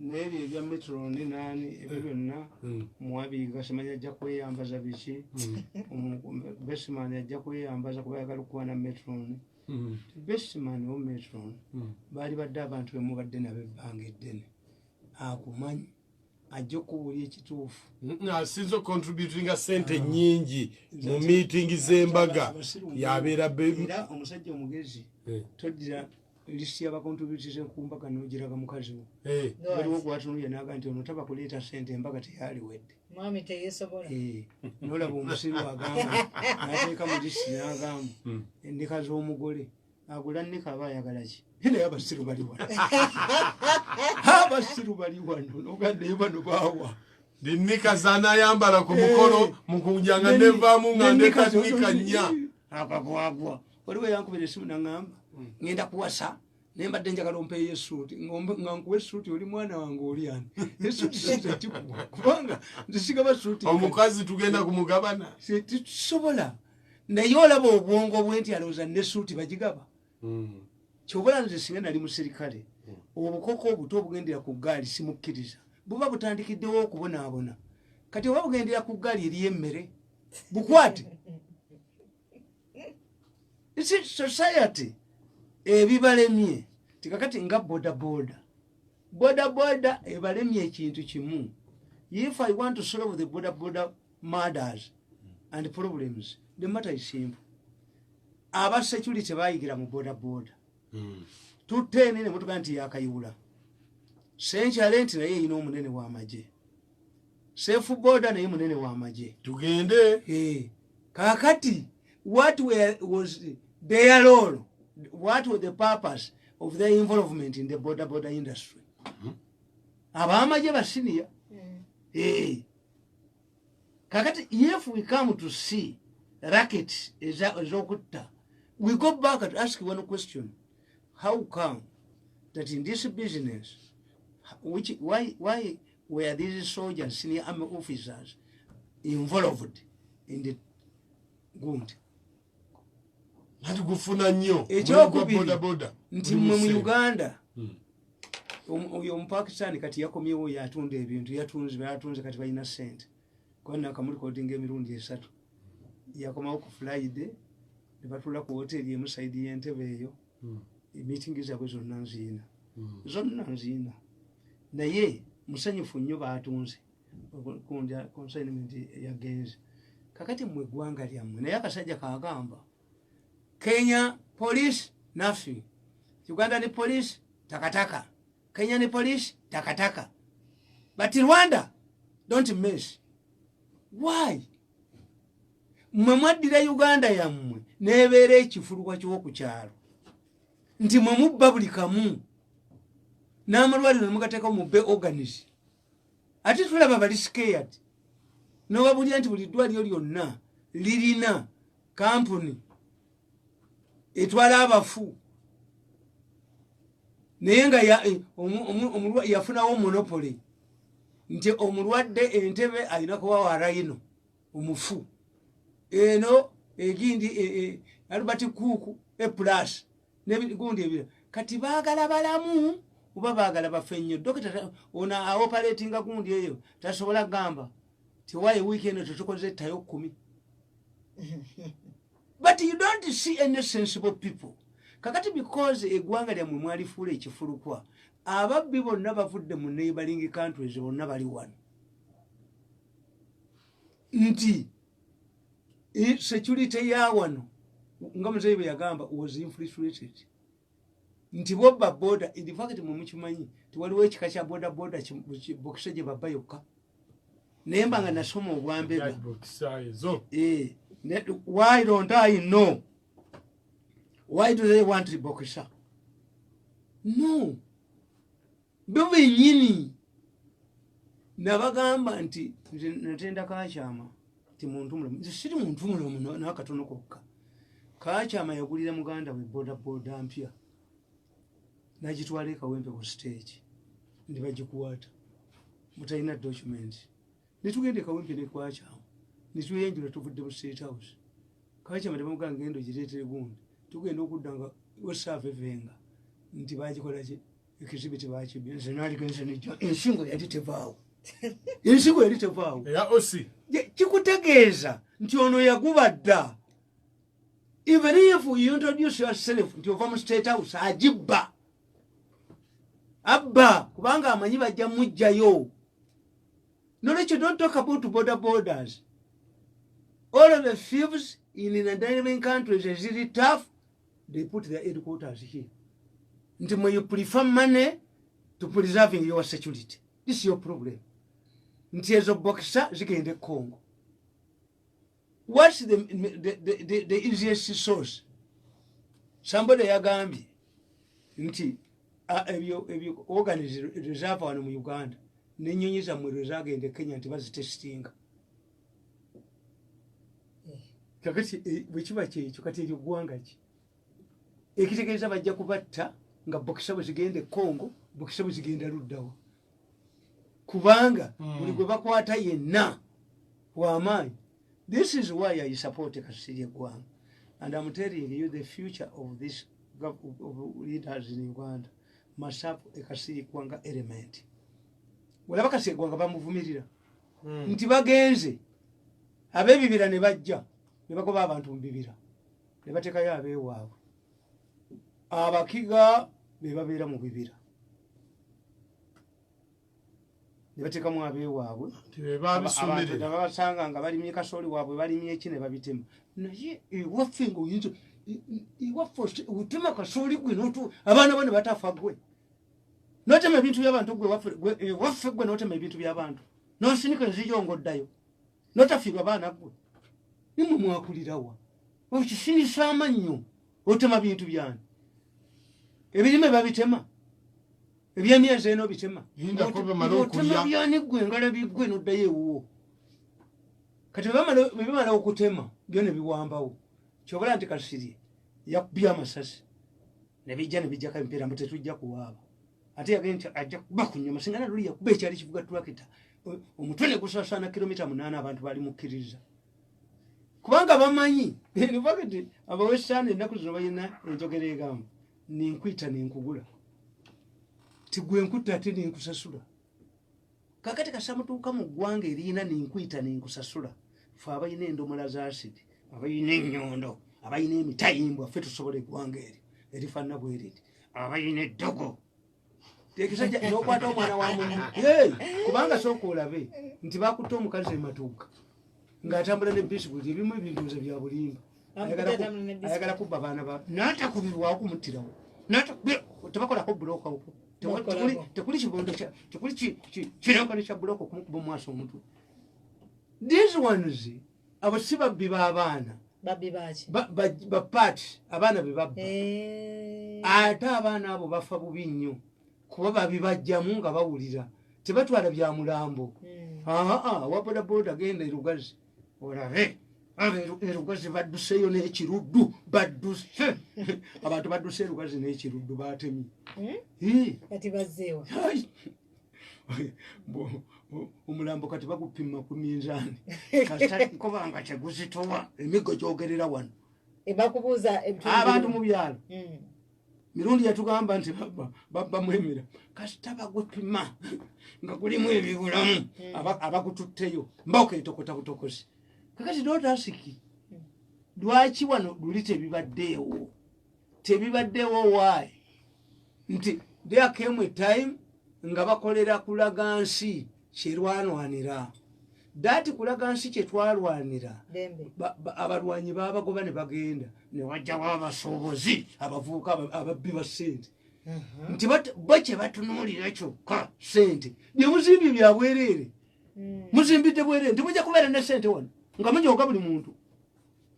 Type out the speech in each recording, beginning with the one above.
N'ebyo ebya matron nani, ebyo byonna muwabiga, simanyi ajja kweyambaza biki. Bestman ajja kweyambaza kuba ayagala okukwana matron. Bestman o matron baali badde abantu bemubadde nabo ebbanga eddene, akumanyi, ajja okubuulya ekituufu. Asinza ocontributinga sente nyingi mu meeting z'embaga yabeera Era omusajja omugezi, toddira lisiti y'abacontributise ku mbaga n'ogiraga mukazi wo. Waliwo gwatunuye naga nti ono taba kuleeta sente, embaga teyaliwedde. Mwami teyesobola. Nolaba omusiru agamba nateeka mu lisiti n'agamba ennika z'omugole agula nnika, aba ayagala ki? Naye abasiru bali wano, abasiru bali wano, nogaddeyo bano baawa. Nika zanayambala ku mukolo mukujanga nevaamu nga ndeka nika nnya. Akagwagwa. Waliwo yankubira esimu naŋŋamba, "Ŋŋenda kuwasa, naye mbadde njagala ompeeyo essuuti." Nga nkuwa essuuti? Oli mwana wange, oli ani? Essuuti sitekikuwa kubanga nze sigaba suuti. Omukazi tugenda kumugabana. Tusobola, naye olaba obwongo bwe nti alowooza nesuuti bagigaba. Kyobola nze singa nali muserikale, obukoko obuto obugendera ku ggaali simukkiriza, buba butandikiddewo okubonaabona. Kati oba bugendera ku ggaali eriyo emmere, bukwate. Society ebibalemye tikakati nga boda boda, boda boda ebalemye ekintu kimu. If I want to solve the boda boda murders and problems, the matter is simple. Aba security bayigira mu boda boda. Tuteene nemotoka nti yakayula senkyale nti naye erina omunene w'amagye, safe boda naye munene w'amagye. Tugende. Kakati what was their role? What was the purpose of their involvement in the boda boda industry? Ab'amagye basiniya. Kakati if we come to see racket ez'okutta, we go back to ask one question: how come that in this business, which why were these soldiers, senior army officers, involved in the gundi? Ati gufuna nnyo. Ekyokubiri, boda boda. Nti mmwe mu Uganda, oyo Omupakistan kati yakomyewo, yatunda ebintu, yatunze, batunze, kati balina sente kuba nakamulikodinga emirundi esatu. Yakomawo ku Friday ne batula ku hoteri emu side y'entebe eyo. Emitingi zaabwe zonna nziina, zonna nziina, naye musanyufu nnyo, batunze consignment yagenze. Kakati mmwe eggwanga lyammwe, naye akasajja kagamba Kenya Police nothing, Uganda ni police takataka, Kenya ni police takataka, but Rwanda don't mess. Why? Mmwe mwaddira Uganda yammwe nebeera ekifulukwa ky'oku kyalo, nti mwe mubba buli kamu n'amalwaliro nemugateeka mubbe organs. Ate tulaba bali scared, nobabulira nti buli ddwaliro lyonna lirina kampuni etwala abafu, naye nga yafunawo monopoly nti omulwadde entebe alina kuba wa Rhino, omufu eno egindi Albert Cook A plus negundi ebira. Kati baagala balamu oba baagala bafe nnyo? Dokita ono aoperatinga gundi eyo tasobola kugamba tiwaye wiiki eno tetukoze ettayo 10. But you don't see any sensible people. Kakati because eggwanga lyammwe mwalifuula ekifulukwa, ababbi bonna bavudde mu neighboring countries, bonna bali wano. Nti security ya wano, nga muzeeyi bwe yagamba, was infiltrated, nti bobba boda. In fact mwe mukimanyi tiwaliwo ekika kya boda boda bokisa gye babba yokka, naye mba nga nasoma obwambega. Ezo. Why don't I know? Why do they want boxer? No, bo bennyini nabagamba nti nze natenda Kakyama ti muntu mulamu. Nze siri muntu mulamu n'akatono kokka. Kakyama yagulira muganda we boda boda mpya, nagitwala ekawempe ku stage ndi bagikwata mutalina document. Netugenda ekawempe nekwakyama netweyanjula, tuvudde mu State House. Kakyama tebamugamba ngendo gireetere gundi, tugenda okudda nga wesaafa evenga nti bagikolaki. Exhibit bakibye, nze naligenze nejja, ensingo yali tevaawo, ensingo yali tevaawo. Eya osi. Kikutegeeza nti ono yaguba dda. Even if you introduce yourself nti ova mu State House, agibba, abba, kubanga amanyi bajja mujjayo. Nolwekyo don't talk about border borders. All of the thieves in the neighboring countries eziri tough, they put their headquarters here. Nti mwe you prefer money to preserving your security. This is your problem. Nti ezo boxer zigenda e Congo. What's the easiest source? Somebody yagambye nti ebyo organs reserve wano mu Uganda, n'ennyonyi zammwe lwe zagenda e Kenya nti bazitestinga. Kakati bwe kiba kyekyo, kati eryo ggwanga ki? Ekitegeeza bajja kubatta nga boxer bwe zigenda e Congo, boxer bwe zigenda luddawa, kubanga buli gwe bakwata yenna wamaanyi. This is why I support Kasirye Eggwanga, and I'm telling you, the future of this of leaders in Uganda must have a Kasirye Eggwanga element. Olaba Kasirye Eggwanga bamuvumirira nti bagenze ab'ebibira ne bajja ne bagoba abantu mu bibira ne bateekayo abeewaabwe. Abakiga be babeera mu bibira ne bateekamu abeewaabwe. Nti be babisumirira. Abantu babasanga nga balimye kasooli waabwe, balimye eki, ne babitema. Naye ewaffe ngaoyinza ewaffe otema kasooli gwe notu abaana bo ne batafa, gwe notema ebintu by'abantu, gwe ewaffe gwe notema ebintu by'abantu, nosinika enzijo ng'oddayo notafiirwa baana. Gwe nimwe mwakulirawa okisinisa amannyo, otema bintu byani? Ebirime babitema, ebyemyezi eno bitema. Lindako bamale Otema okulya. byani gwe? Engalabi gwe noddayo ewuwo. Kati bwe bamala okutema byo ne biwambawo, kyobala nti Kasirye yakubye amasasi ne bijja ne bijjako emipiira mbu tetujja kuwaaba. Ate yagenda nti ajja kuba ku nyuma, singa naluli yakuba ekyali kivuga tulakita, omutwe ne gusasaana kilomita 8. Abantu bali mukkiriza kubanga bamanyi. In fact, abawesitaani ennaku zino balina enjogera egamba, "Ninkwita ninkugula," tigwe nkutta ate ninkusasula. Kakati kasamutuuka mu ggwanga eriyina ninkwita ninkusasula, fe abalina endomola za asidi, abalina ennyondo, abalina emitayimbwa, ffe tusobola eggwanga eryo erifaanana bwe riti, abalina eddogo ekisajja nokwata omwana wa munno. Hey, kubanga sooka olabe nti bakutte omukazi ematuuka ng'atambula ne bisikuiti. Ebimu ebintu nze bya bulimba. Atambula ne biscuit. Ayagala kubba baana ba n'atakubirwako kumuttirawo. Tebakolako bulooka okwo. Bakolako. Tekuli kibondo tekuli kirongole kya bulooka okumukuba omwaso omutwe. These ones, abo si babbi b'abaana. Babbi baki? Bapaati abaana be babba. Eh. Ate abaana abo bafa bubi nnyo kuba babibajjamu nga bawulira tebatwala bya mulambo. Aa, wa bodaboda genda erugazi olabe aba erugazi badduseyo n'ekiruddu, badduse abantu, badduse erugazi n'ekiruddu batemye. Eh. Kati bazzeewa? Ai. Omulambo kati bagupima ku minzaani, kasita kubanga teguzitowa, emiggo gyogerera wano. Bakubuuza ebitundu Abantu birimu. mu byalo. Mirundi yatugamba nti babbamu emira, kasita bagupima nga gulimu ebibulamu, abagututteyo mbawoketokota butokozi. Kakati don't ask lwaki wano luli tebibaddeewo, tebibaddeewo. Why? Nti there came a time nga bakolera kulaga nsi kyerwanwanira, that kulaga nsi kyetwalwanira. Dembe. Abalwanyi babagoba ne bagenda ne wajjawo abasuubuzi abavubuka ababbi ba ssente, nti bo kye batunuulira kyokka ssente. Byemuzimbye bya bwereere. Muzimbidde bwereere nti mujja kubeera ne ssente wano nga munyoga buli muntu,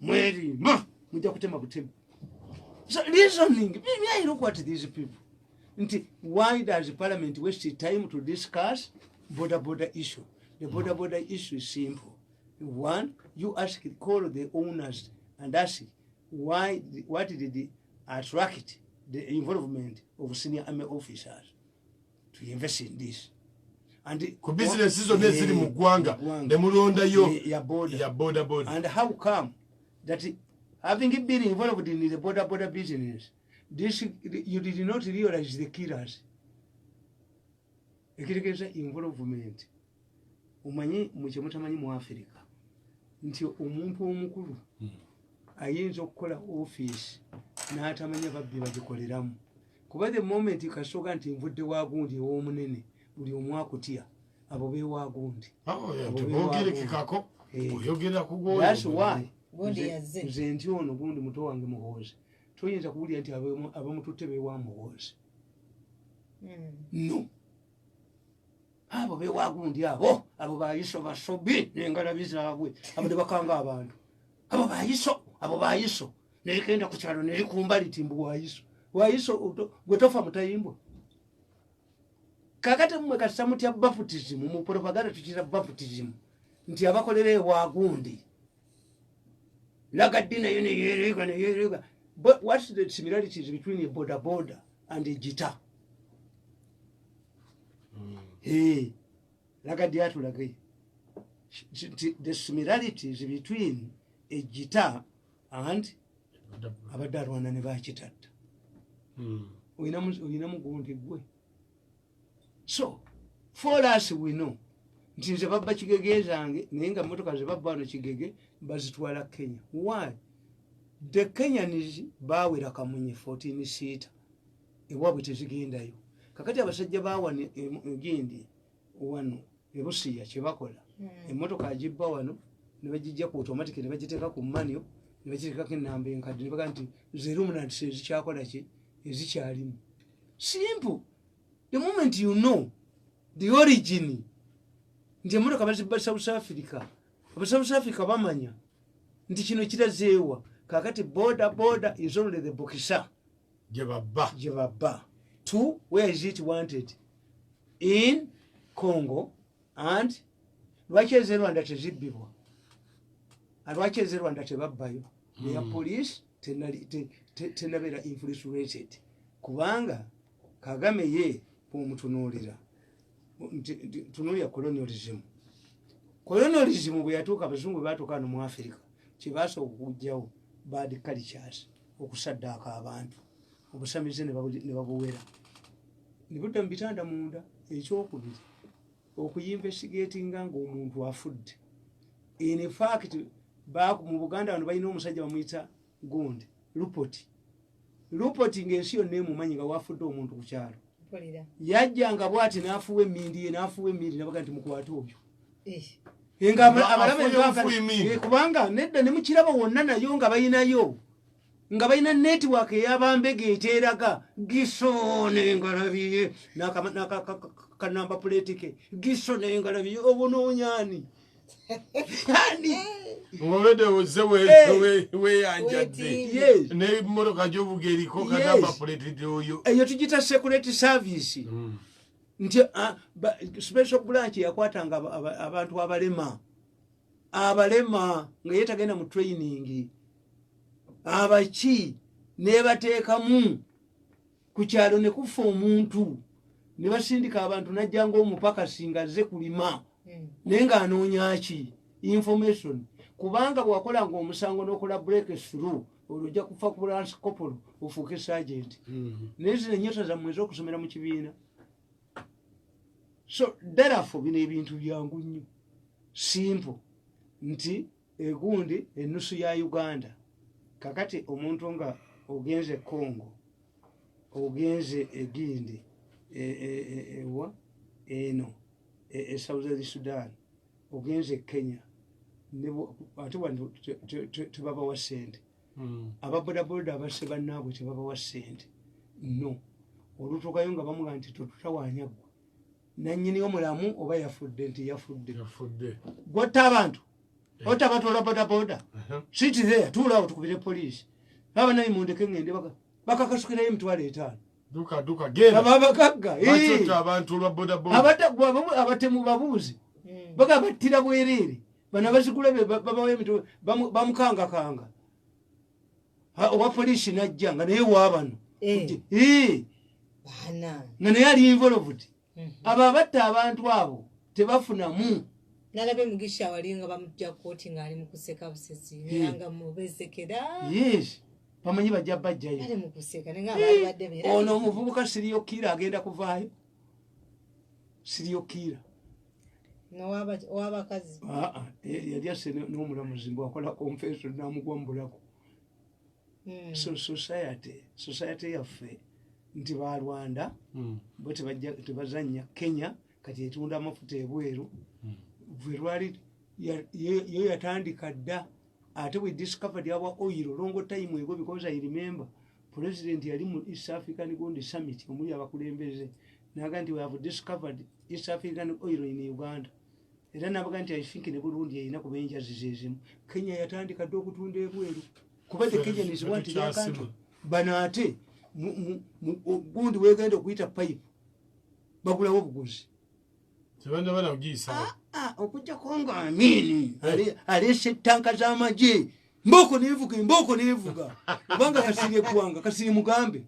mwerimba, mujja kutema butema. So reasoning me, I look at these people nti why does parliament waste time to discuss border border issue? The border border issue is simple. One, you ask, call the owners and ask why, what did the attract the involvement of senior army officers to invest in this and Ku bizinesi zonna eziri mu ggwanga ne mulondayo ya border. Ya boda boda. And how come that having been involved in the border border business, this you did not realize the killers? Ekitegeeza involvement. Omanyi mwe mutamanyi mu Africa nti omuntu omukulu ayinza okukola ofiisi n'atamanya babbi bagikoleramu, kuba the moment kasooka nti nvudde wa gundi ew'omunene, buli omu akutya, abo bewa gundi. Tebogerekekako. Oyogera ku gwoyo. That's why Gundi yazze. Nze nti ono gundi muto wange Muhoozi, toyinza kuwulira nti abamututte bewa Muhoozi. No, abo bewa gundi, abo bayiso basobi n'engalabi zaabwe, abo ne bakanga abantu, abo bayiso, abo bayiso, nerigenda ku kyalo nerikumba liti mbu wayiso, wayiso gwe tofa mutayimbwa. Kakati mmwe kasita mutya baptism mu propaganda, tukira baptism nti abakolera ewa gundi lagaddi nayo neyerega neyerega. But what's the similarities between a boda boda and a guitar? Hey, lagaddi atulage the similarities between a guitar and abadde alwana ne bakitatta. Oyinamu gundi gwe. So for us, we know nti nze babba Kigege zange, naye nga motoka ze babba wano Kigege bazitwala Kenya. Why? The Kenyans bawera kamunye 14 seater, ewaabwe tezigendayo. Kakati abasajja bawano egindi wano ebusiya kyebakola, emmotoka agibba wano ne bagijja ku automatic ne bagiteeka ku manual ne bagiteekako enamba enkadde ne baga nti zeruminants ezikyakola ki, ezikyalimu. Simple. The moment you know the origin nti emmotoka bazibba South Africa, aba South Africa bamanya nti kino kirazeewa. Kakati boda boda is only the boxer gye babba. Gye babba. Two, where is it wanted? In Congo. And lwaki ez'e Rwanda tezibbibwa? Lwaki ez'e Rwanda tebabbayo? Their police tenabeera infiltrated, kubanga Kagame ye bwomutunuulira nti tunuulira colonialism. Colonialism bwe yatuuka, abazungu bwe batuuka wano mu Africa, kyebasooka okugjawo bad cultures, okusaddaaka abantu, obusamize ne babuwera ne budda mu bitanda munda. Ekyokubiri, okuyinvestigatinga ng'omuntu afudde. In fact, mu Buganda wano balina omusajja bamuyita gundi Lupoti. Lupoti ng'ensi yonna emumanyi nga wafudde omuntu ku kyalo, Mpulira. yajjanga bwati n'afuwa emindi ye, n'afuwa emindi nabaga nti mukwate oyo. Nga Nga abalabe afuye obufuyi emindi. Kubanga nedda ne mukiraba wonna nayo nga balinayo, nga balina network ey'abambega eteeraga giso nengalabiye kanamba plate ke giso nengalabiye obunoonyani ani. Ng'olwedde ozze weeyanjadde. Weetimbye. Yes. N'emmotoka gy'ovuga eriko Yes. kanamba plate oyo. Eyo tugita security service nti special branch yakwatanga abantu abalema, abalema nga ye tagenda mu training, abaki nebateekamu ku kyalo ne kufa omuntu ne basindika abantu najjanga omupakasi nga azze kulima, naye ng'anoonya ki? Information. Kubanga bwakolanga omusango n'okola break through, olwo ojja kufa ku lance corporal ofuuke sergeant. Naye zino ennyota zammwe ez'okusomera mu kibiina. So therefore bino ebintu byangu nnyo, simple, nti egundi enusu ya Uganda. Kakati omuntu nga ogenze Congo, ogenze egindi ewa eno e Southern Sudan, ogenze Kenya, ate wano tebabawa sente. Ababodaboda abasse bannaabwe tebabawa sente. No olutuukayo nga bamuga nti totutawaanya ggwe nannyini omulamu oba yafudde, nti yafudde. Yafudde. Gwotta abantu, otta abantu olwa bodaboda. Sit there, tuulaawo tukubire poliisi. Baba naye mundeke ngende, bakakasukirayo 50,000. Duka duka genda. Aba abagagga. Lwaki otta abantu olwa bodaboda? Abatemu babuuzi baga battira bwereere. Bano abazigula babawa emitwe, bamukangakanga. Owa poliisi najja nga naye waabano. Bana. Nga naye ali involved. Abo abatta abantu abo tebafunamu. Nalabye Mugisha wali nga bamujja kooti ng'ali mu kuseka busesi, nga mubesekera. Yes, bamanyi bajja bajjayo. Ali mu kuseka naye nga baali badde beera. Ono omuvubuka siriyokira agenda kuvaayo. Serial killer. Owabakazi. Aa, yali asse n'omulamuzi mbu akola confession n'amugwa mu bulago. So society yaffe nti balwanda bo tebazannya. Kenya kati etunda amafuta ebweru. Bwe lwali yo yatandika dda, ate we discovered our oil long time ago, because I remember president yali mu East African Gold Summit omuli abakulembeze naga nti we have discovered East African oil in Uganda, era nabaga nti I think ne Burundi erina kuba enjazi zezimu. Kenya yatandika dda okutunda ebweru kuba the Kenyans want their country. Bano ate gundi wegenda okuyita pipe bagulawo obuguzi. Okujjako nga Amini aleese ettanka z'amagye, mbooko nevuga, embooko nevuga, kubanga Kasirye eggwanga. Kasirye mugambe,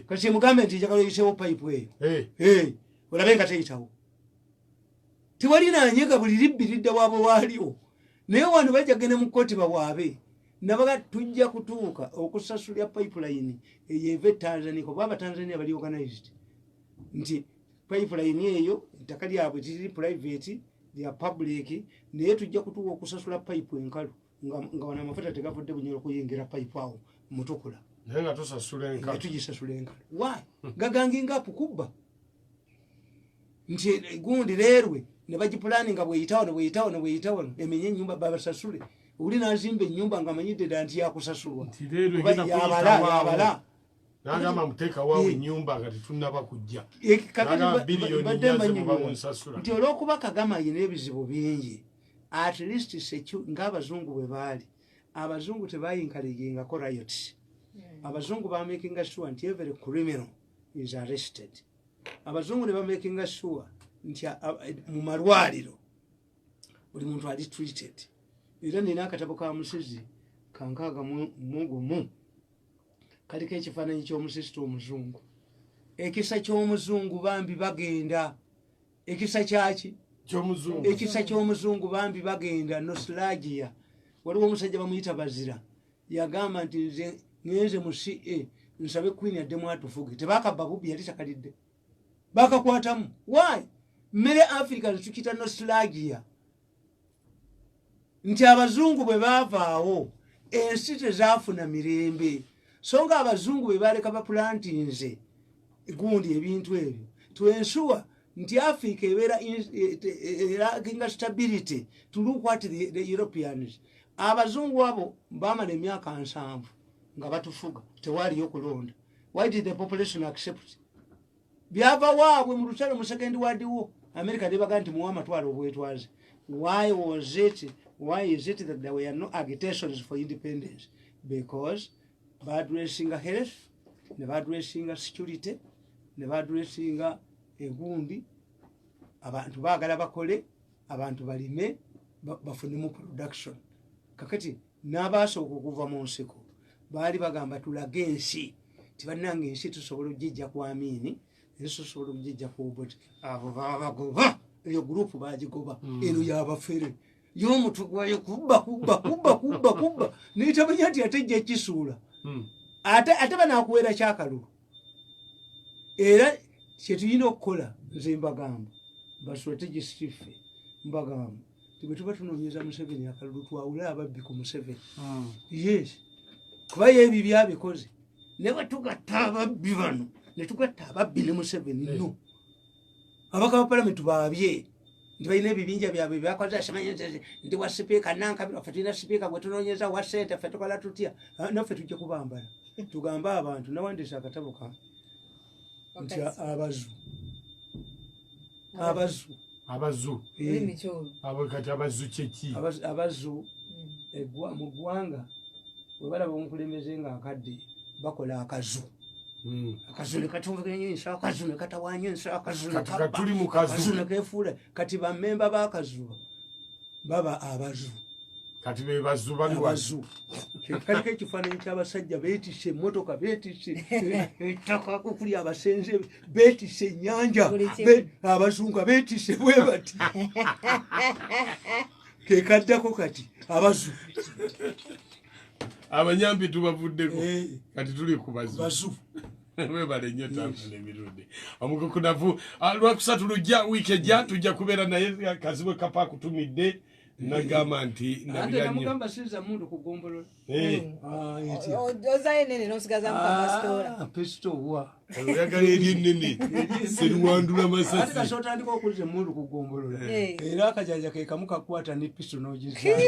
Kasirye mugambe nti njagala oyisewo pipe eyo, olabe nga teyitawo. Tewali nanyega, buli libbi lidda waabwe waalyo. Naye wano bajja genda mu kkooti bawaabe nabaga tujja kutuuka okusasulya pipeline eyo eva e Tanzania, kuba Abatanzania bali organized nti pipeline eyo ettaka lyabwe tiri private, lya public, naye tujja kutuuka okusasula pipe enkalu nga wano amafuta tegavudde Bunyoro kuyingira pipe awo mutukula. Naye nga tusasula enkalu. Tugisasula enkalu. Why gaganginga kubba nti gundi leerwe ne bagipulaninga bweyitawo nebweyitawo nebweyitawo emenye ennyumba babasasule. Oli nazimba ennyumba nga amanyidde dda nti yakusasulwa. Yabala. Nagamba muteeka waawe ennyumba nga tetunnaba kujja. Nti olw'okuba Kagame ayina ebizibu bingi, at least ng'abazungu bwe baali, abazungu tebayinkaliringako riots. Abazungu bamakinga sure nti every criminal is arrested. Abazungu ne bamakinga sure nti mu malwaliro buli muntu ali treated. Era nina akatabo ka Musisi 61 kaliko ekifaananyi ky'omusisita omuzungu. Ekisa ky'omuzungu bambi bagenda. Ekisa kyaki? Ekisa ky'omuzungu bambi bagenda. Nostalgia. Waliwo omusajja bamuyita Bazira, yagamba nti nze ngenze mu ca nsabe queen addemu atufuge. Tebakabba bubbi, yali takalidde, bakakwatamu. Why mmere Africans tukita nostalgia nti abazungu bwe baavaawo ensi tezaafuna mirembe, so nga abazungu bwe baleka bapulantinze gundi ebintu ebyo twensuwa nti Africa ebeera erakinga stability. To look what the Europeans, abazungu abo bamala emyaka 70 nga batufuga, tewaliyo kulonda. Why did the population accept? Byava waabwe mu lutalo mu Second World War, America nebaga nti muwe amatwalo obwetwaze. Why was it, why is it that there were no agitations for independence? Because baadressinga health, ne baadressinga security, ne baadressinga egundi. Abantu baagala bakole, abantu balime, bafunemu production. Kakati n'abasooka okuva mu nsiko baali bagamba tulage ensi tibannange, ensi tusobola okugijja ku Amini, ensi tusobola okugijja ku Obote. Abo babagoba, eyo gurupu bagigoba. Eno yabafere y'omutwe gwayo kubba kubba kubba kubba kubba, netamanya nti ate ejja ekisuula. Ate banakuweera kyakalulu. Era kyetulina okukola, nze mbagamba bastrategist ffe, mbagamba ti bwe tuba tunoonyeza Museveni akalulu, twawule ababbi ku Museveni. Yes, kuba ye ebyo byabikoze, ne bwe tugatta ababbi bano ne tugatta ababbi ne Museveni, no abaka ba palamenti baabye nti balina ebibinja byabwe byakoze, simanyi ndi wa sipiika Nankabirwa, ffe tulina sipiika gwe tunoonyeza wa ssente, ffe tukola tutya? Naffe tujja kubambala tugambe abantu. Nawandiisa akatabo ka nti abazu abazu. Abazu. Abo kati abazu kyeki? Abazu mu ggwanga bwe balaba omukulembeze nga akadde bakola akazu. Akazu ne katunganya ensi, akazu ne katawanya ensi, akazu ne kabba, ne keefuula. Kati bammemba b'akazu baba abazu. Kati be bazu bali abazu. Kaliko ekifaananyi ky'abasajja beetisse emmotoka, beetisse ettaka okuli abasenze, beetisse ennyanja, abazungu beetisse bwe bati. Kekaddako kati abazu. Abanyampi tubavuddeko, kati tuli ku bazu. Bazu. Webale nnyo Tamale Emirundi omukukunavu. Lwakusatu lujja, wiiki ejja, tujja kubeera naye. Kazibwe Kapa akutumidde, nagamba nti Ate nabira nnyo. Namugamba sinza mundu kugombolola. Ah, etya. Ozayo enene n'osigazamu kapasitola. Ah, pisito wa? Oyagala eri ennene seriwandula Ate masasi. kasi otandika okuzza emundu kugombolola, era akajanja ke kamu kakwata ne piso n'ogizaayo.